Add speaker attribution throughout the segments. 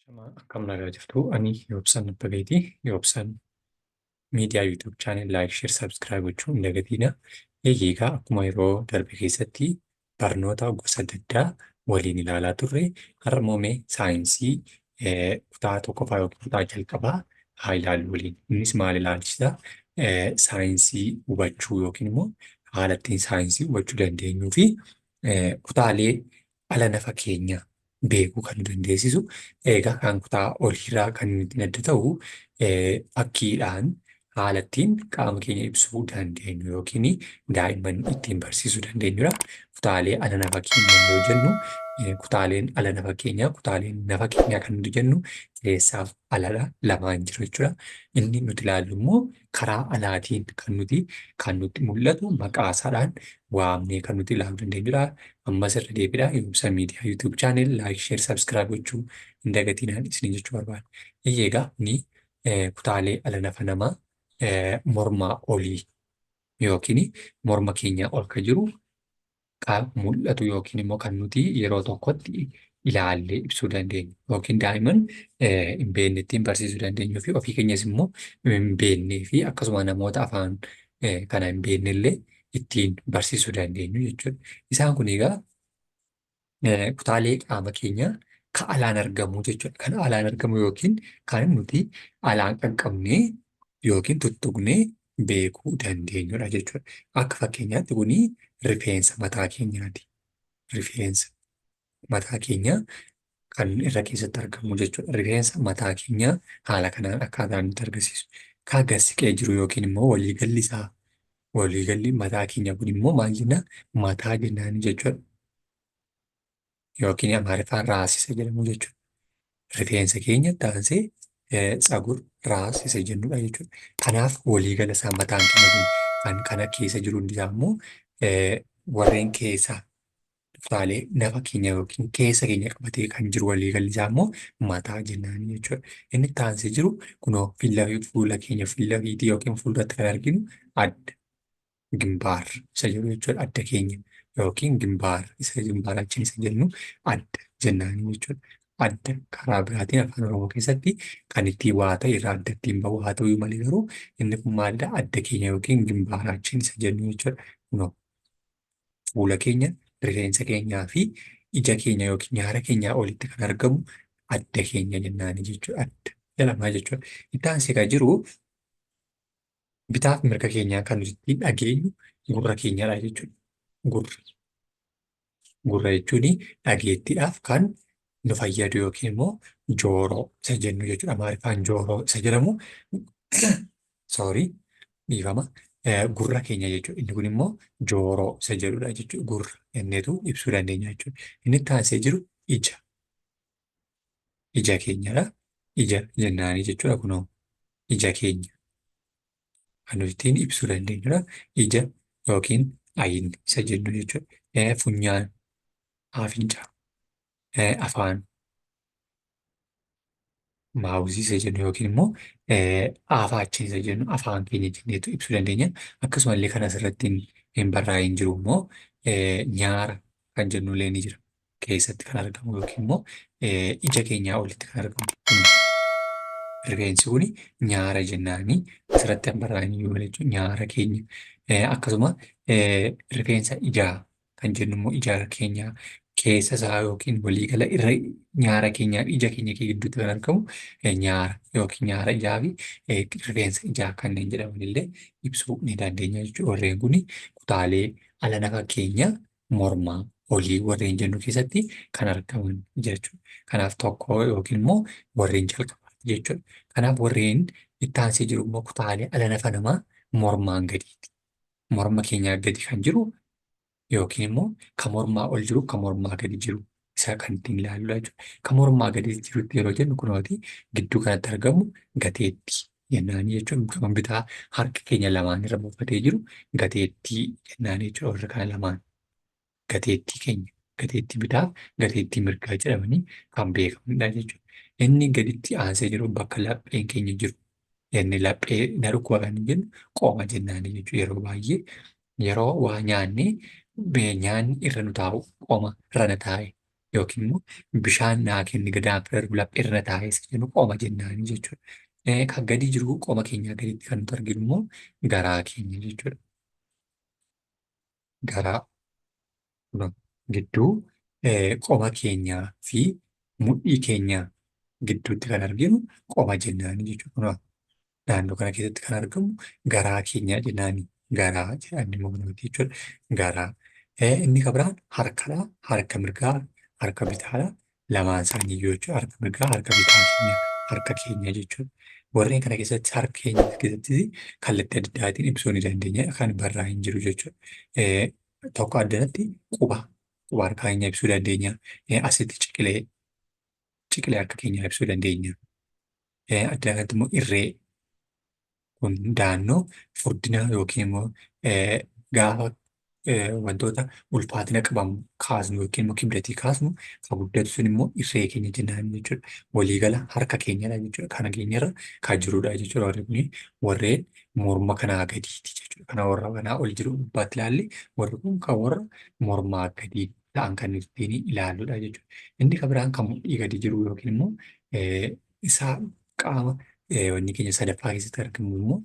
Speaker 1: Ashamaa, akkam nagaa jirtu? Ani Yoobsan Abbabeeti. Yoobsan Miidiyaa YouTube channel like, share, subscribe gochuu hin dagatinaa. Egaa akkuma yeroo darbe keessatti barnoota gosa adda addaa waliin ilaalaa turre, har'a immoo mee saayinsii kutaa tokkoffaa yookiin kutaa jalqabaa haa ilaallu waliin. Innis maal ilaalchisa? Saayinsii hubachuu yookiin immoo haala ittiin saayinsii hubachuu dandeenyuu fi kutaalee ala nafa keenyaa beekuu kan nu dandeessisu. Egaa kan kutaa oliirraa kan inni ittiin adda ta'u fakkiidhaan haala ittiin qaama keenya ibsuu dandeenyu yookiin daa'imman ittiin barsiisuu dandeenyudha. Kutaalee ala nafa keenyaa yoo jennu, kutaaleen ala nafa keenyaa, kutaaleen nafa keenyaa kan nuti jennu keessaaf aladha, lamaan jiru jechuudha. Inni nuti ilaallu immoo karaa alaatiin kan nuti kan nutti mul'atu maqaa isaadhaan waamnee kan nuti ilaaluu dandeenyudha. Ammas irra deebiidha. Yoobsa Miidiyaa YouTube channel like, share, subscribe gochuu hin dagatinaan isiniin jechuu barbaada. Egaa ni kutaalee ala nafa namaa mormaa olii yookiin morma keenyaa ol kan jiru kan mul'atu yookiin immoo kan nuti yeroo tokkotti ilaallee ibsuu dandeenyu yookiin daa'imman hin beekne ittiin barsiisuu dandeenyuu fi ofii keenyas immoo hin beeknee fi akkasuma namoota afaan kana hin beekne illee ittiin barsiisuu dandeenyu jechuudha. Isaan kun egaa kutaalee qaama keenyaa kan alaan argamu jechuudha. Kan alaan argamu yookiin kan nuti alaan qaqqabnee yookiin tuttuqnee beekuu dandeenyudha jechuudha. Akka fakkeenyaatti kuni rifeensa mataa keenyaati. Rifeensa mataa keenyaa kan irra keessatti argamu jechuudha. Rifeensa mataa keenyaa haala kanaan akkaataa nutti argisiisu. Kan gad siqee jiru yookiin immoo waliigalli isaa, waliigalli mataa keenyaa kun immoo maal jenna? Mataa jennaan jechuudha. Yookiin Amaariffaan raas isa jedhamu jechuudha. Rifeensa keenya taansee tsagur raas isa jennudha jechuudha. Kanaaf waliigala isaa mataan keenya kun kan kana keessa jiru hundi isaa immoo warreen keessa kutaalee nafa keenya yookiin keessa keenya qabatee kan jiru waliigalli isaa immoo mataa jennaani jechuudha. Inni taansee jiru kunoo fuula keenya fuula fiixii yookiin fuulduratti kan arginu adda gimbaar isa jedhu jechuudha. Adda keenya yookiin gimbaar isa gimbaaraachin isa jennu adda jennaani jechuudha. Adda karaa biraatiin afaan Oromoo keessatti kan ittiin waa ta'e irraa adda ittiin bahu haa ta'u malee, garuu inni kun maalidha? Adda keenya yookiin gimbaaraachin isa jennu jechuudha. Kunoo fuula keenya, rifeensa keenyaa fi ija keenya yookiin nyaara keenyaa olitti kan argamu adda keenya jennaani jechuudha. Adda jedhama jechuudha. Itti aansee kan jiru bitaaf mirga keenyaa kan nuti ittiin dhageenyu gurra keenyadha jechuudha. Gurra. Gurra jechuun dhageettiidhaaf kan nu fayyadu yookiin immoo jooroo isa jennu jechuudha. Amaariffaan jooroo isa jedhamu, sorry, dhiifama, gurra keenya jechuudha. Inni kun immoo jooroo isa jedhudha jechuudha. Gurra jenneetu ibsuu dandeenya jechuudha. Inni itti aansee jiru ija. Ija keenyadha. Ija jennaanii jechuudha, kunoo ija keenya kan nuti ittiin ibsuu dandeenyudha. Ija yookiin ayin isa jennu jechuudha. Funyaan, afincaa, afaan, mouth isa jennu yookiin immoo afaachin isa jennu afaan keenya jenneetu ibsuu dandeenya. Akkasumallee kan asirratti hin barraa'in jiru immoo nyaara kan jennullee ni jira. Keessatti kan argamu yookiin immoo ija keenyaa olitti kan argamu. Rifeensi kun nyaara jennaani, asirratti hin barraa'in iyyuu malee jechuudha, nyaara keenya. Akkasuma rifeensa ijaa kan jennu immoo ija keenya keessa isaa yookiin waliigala irra nyaara keenyaa fi ija keenya gidduutti kan argamu nyaara yookiin nyaara ijaa fi rifeensa ijaa kanneen jedhaman illee ibsuu ni dandeenya jechuudha. Warreen kun kutaalee ala nafa keenya mormaa olii warreen jennu keessatti kan argaman jechuudha. Kanaaf tokko yookiin immoo warreen jalqabaati jechuudha. Kanaaf warreen itti aansee jiru immoo kutaalee ala nafa namaa mormaan gadiiti. Morma keenyaa gadi kan jiru yookiin immoo kan mormaa ol jiru, kan mormaa gadi jiru isa kan ittiin ilaalludha jechuudha. Kan mormaa gadi jirutti yeroo jennu kunooti gidduu kanatti argamu gateettii jennaanii jechuudha. Gama bitaa harka keenya lamaan irra buufatee jiru gateettii jennaanii jechuudha. Warra kana lamaan gateettii keenya, gateettii bitaaf gateettii mirgaa jedhamanii kan beekamanidha jechuudha. Inni gaditti aansee jiru bakka lapheen keenya jiru. Inni laphee na dhukkuba kan jennu qoma jennaanii jechuudha. Yeroo baay'ee yeroo waa nyaannee nyaanni irra nu taa'u qoma irra na taa'e. Yookiin immoo bishaan naa kenni gadaan fira lapheerra taa'ee isa jennu qoma jennaani jechuudha. Kan gadi jiru qoma keenyaa gaditti kan nuti arginu immoo garaa keenya jechuudha. Garaa gidduu qoma keenyaa fi mudhii keenyaa gidduutti kan arginu qoma jennaani jechuudha. Naannoo kana keessatti kan argamu garaa keenya jennaani. Garaa jedhanii immoo kunuuti jechuudha. Garaa. Inni kan biraan harkadha. Harka mirgaa, harka bitaadha. Lamaan isaanii iyyuu jechuudha. Harka mirgaa, harka bitaa keenya, harka keenya jechuudha. Warreen kana keessatti harka keenya keessatti kallattii adda addaatiin ibsuu ni dandeenya. Kan barraa hin jiru jechuudha. Tokko addanatti quba harka keenya ibsuu dandeenya. Asitti ciqilee harka keenyaa ibsuu dandeenya. Addana kanatti immoo irree kun daannoo furdina yookiin immoo gaafa wantoota ulfaatina qaban kaasnu yookiin immoo kibdatii kaasnu kan guddatu sun immoo irree keenya jennaan jechuudha. Waliigala harka keenyadha jechuudha. Kana keenyarra kan jirudha jechuudha. Warri kuni warreen morma kanaa gadiiti jechuudha. Kana warra kanaa ol jiru gubbaatti ilaalle warri kun kan warra mormaa gadii ta'an kan ittiin ilaalludha jechuudha. Inni kan biraan kan mudhii gadi jiru yookiin immoo isaa qaama wanni keenya sadaffaa keessatti argamu immoo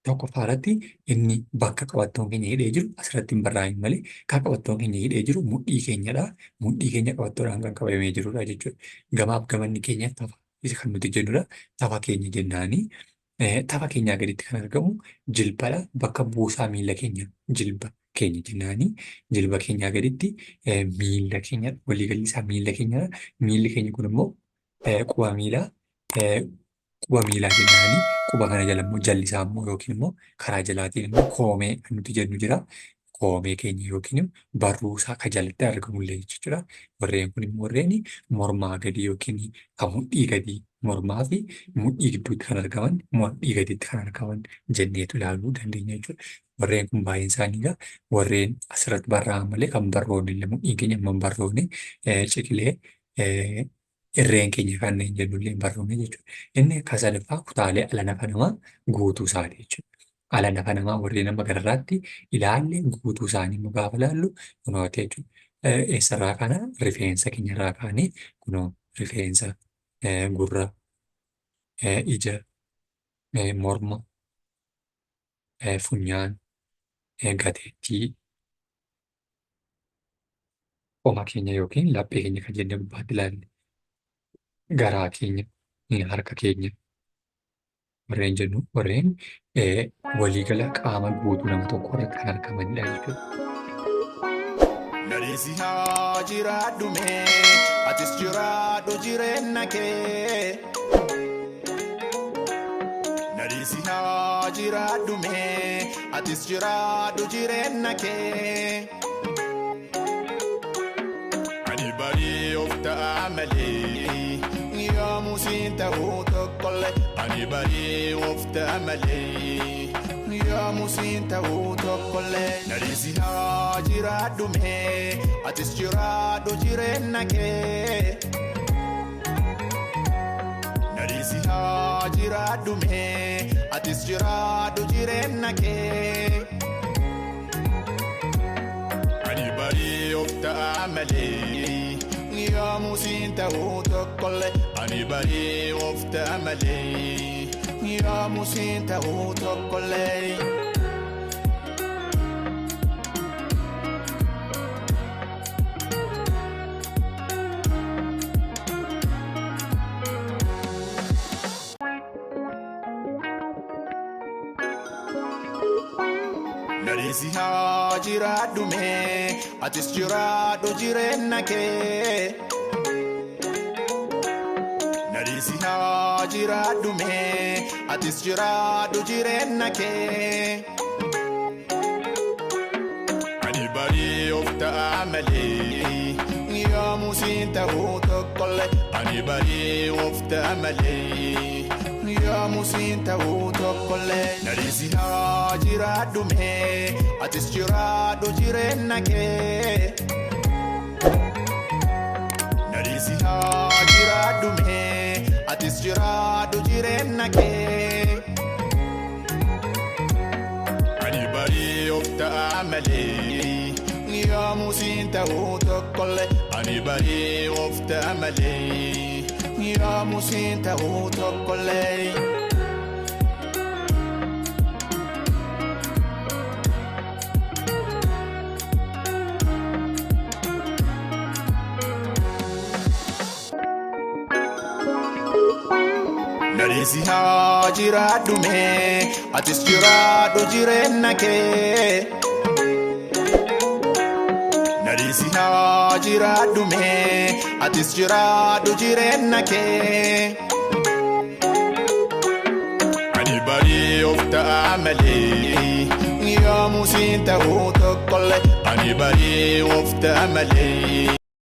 Speaker 1: tokkoffaa irratti inni bakka qabattoon keenya hidhee jiru asirratti hin barraa'in malee kan qabattoon keenya hidhee jiru mudhii keenyadha. Mudhii keenya qabattoodhaan kan qabamee jirudha jechuudha. Gamaaf gamanni keenya tafa isa kan nuti jennudha. Tafa keenya jennaani. Tafa keenyaa gaditti kan argamu jilbadha. Bakka buusaa miila keenya jilba keenya jennaani. Jilba keenyaa gaditti miila keenya waliigalli isaa miila keenyadha. Miilli keenya kun immoo quba miilaa quba miilaa jennaani. Quba kana jala immoo jalli isaa immoo yookiin immoo karaa jalaatiin immoo koomee kan nuti jennu jira. Koomee keenya yookiin barruu isaa kan jalatti argamullee jechuudha. Warreen kun immoo warreen mormaa gadi yookiin kan mudhii gadii mormaa fi mudhii gidduutti kan argaman mudhii gaditti kan argaman jenneetu ilaaluu dandeenya jechuudha. Warreen kun baay'een isaanii egaa warreen asirratti barraa'an malee kan barroonni illee mudhiin keenya amma hin barroone ciqilee irreen keenya kanneen jennullee hin barroone jechuudha. Inni kan sadaffaa kutaalee ala nafa namaa guutuu isaati jechuudha. Ala nafa namaa warreen amma gararraatti ilaalle guutuu isaanii immoo gaafa ilaallu kunooti jechuudha. Eessarraa kana rifeensa keenyarraa kaanee kunoo rifeensa gurra, ija, morma, funyaan, gateettii, qoma keenya yookiin laphee keenya kan jennee gubbaatti ilaalle, garaa keenya, harka keenya warreen jennu warreen waliigala qaama guutuu nama tokko irratti kan argamanidha jechuudha.
Speaker 2: Nadiisi haa jiraadhu mee atis jiraadhu jireenya kee. Nadiisi haa jiraadhu mee atis jiraadhu jireenya kee. Ani barii of ta'a malee yoomuu siin ta'uu tokkollee. Ani barii of ta'a malee yoomuu siin ta'uu tokkollee. Nadiisi haa jiraadhu mee atis jiraadhu jireenya kee. Nadiisi haa jiraadhu mee atis jiraadhu jireenya kee. Ani barii of ta'a malee yoomuu siin ta'uu tokkollee. Ani barii of ta'a malee yoomuu siin ta'uu tokkollee. Nadiisi haa jiraadhu mee atis jiraadhu jireenya kee. Nadiisi haa jiraadhu mee atis jiraadhu jireenya kee. Ani barii of ta'a malee yoomuu siin ta'uu tokkollee. Ani barii of ta'a malee yoomuu siin ta'uu tokkollee. Nadiisi haa jiraadhu mee atis jiraadhu jireenya kee. Nadiisi haa jiraadhu mee atis jiraadhu jireenya kee. Ani barii of ta'a malee. Yoomuu siin ta'uu tokkollee ani barii of ta'a malee yoomuu siin ta'uu tokkollee. Nadiisi haa jiraadhu mee atis jiraadhu jireenya kee. Nadiisi haa jiraadhu mee atis jiraadhu jireenya kee. Ani barii of ta'a malee yoomuu siin ta'uu tokkollee ani barii of ta'a malee.